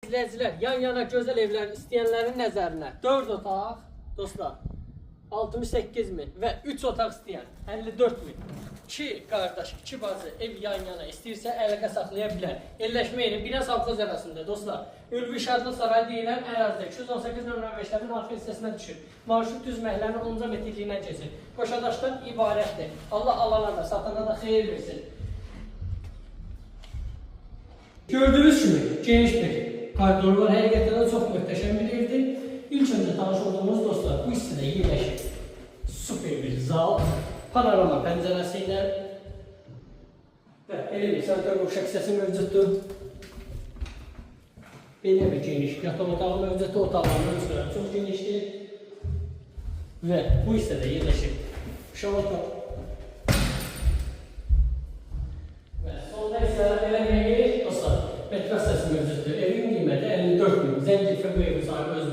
İzləyicilər, yan-yana gözəl evlər istəyənlərin nəzərinə 4 otaq, dostlar, 68 min və 3 otaq istəyən 54 min. 2 qardaş, 2 bacı ev yan-yana istəyirsə əlaqə saxlaya bilər. Yerləşmə yeri Bina Savxoz arasında dostlar. Ülvi Şadlıq Sarayı deyilən ərazidə 218 nömrə məktəbin arxa hissəsinə düşür. Marşrut düz məhəllənin 10-cu metrliyindən keçir. Qoşadaşdan ibarətdir. Allah alana da, satana da xeyir versin. Gördüyünüz kimi geniş bir koridor var. Həqiqətən də çox möhtəşəm bir evdir. İlk öncə tanış olduğumuz dostlar bu hissədə yerləşir. Super bir zal, panorama pəncərəsi ilə və belə bir sanitar qovşaq hissəsi mövcuddur. Belə bir geniş yataq otağı mövcuddur. Otaqların ölçüləri çox genişdir. Və bu hissədə yerləşir uşaq otağı. Və sonda isə belə bir dostlar, metro hissəsi mövcuddur. Evin qiyməti 54 min. Zəng etmə bu evin sahibi.